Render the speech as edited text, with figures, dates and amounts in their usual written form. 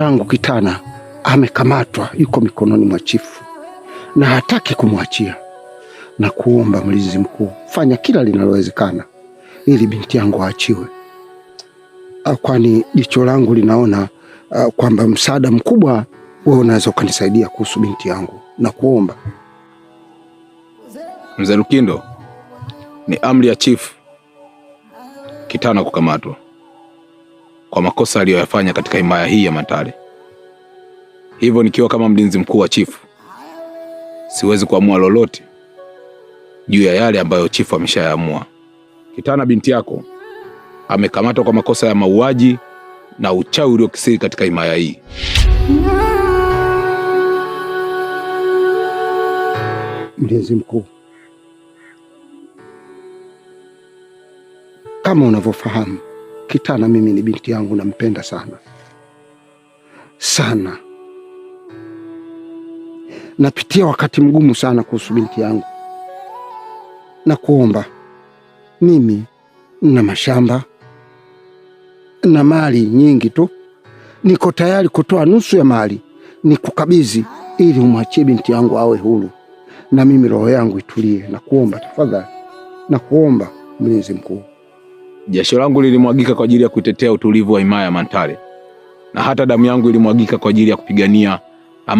Yangu Kitana amekamatwa, yuko mikononi mwa chifu na hataki kumwachia. Na kuomba mlinzi mkuu, fanya kila linalowezekana ili binti yangu aachiwe, kwani jicho langu linaona kwamba msaada mkubwa wewe unaweza ukanisaidia kuhusu binti yangu, na kuomba Mzee Lukindo, ni amri ya chifu Kitana kukamatwa kwa makosa aliyoyafanya katika himaya hii ya Mantale. Hivyo nikiwa kama mlinzi mkuu wa chifu, siwezi kuamua lolote juu ya yale ambayo chifu ameshayaamua. Kitana binti yako amekamatwa kwa makosa ya mauaji na uchawi uliokisiri katika himaya hii. Mlinzi mkuu, kama unavyofahamu, Kitana mimi ni binti yangu, nampenda sana sana. Napitia wakati mgumu sana kuhusu binti yangu, na kuomba, mimi na mashamba na mali nyingi tu, niko tayari kutoa nusu ya mali nikukabidhi, ili umwachie binti yangu awe huru na mimi roho yangu itulie. Na kuomba tafadhali, na kuomba mlinzi mkuu. Jasho langu lilimwagika kwa ajili ya kutetea utulivu wa himaya ya Mantale, na hata damu yangu ilimwagika kwa ajili ya kupigania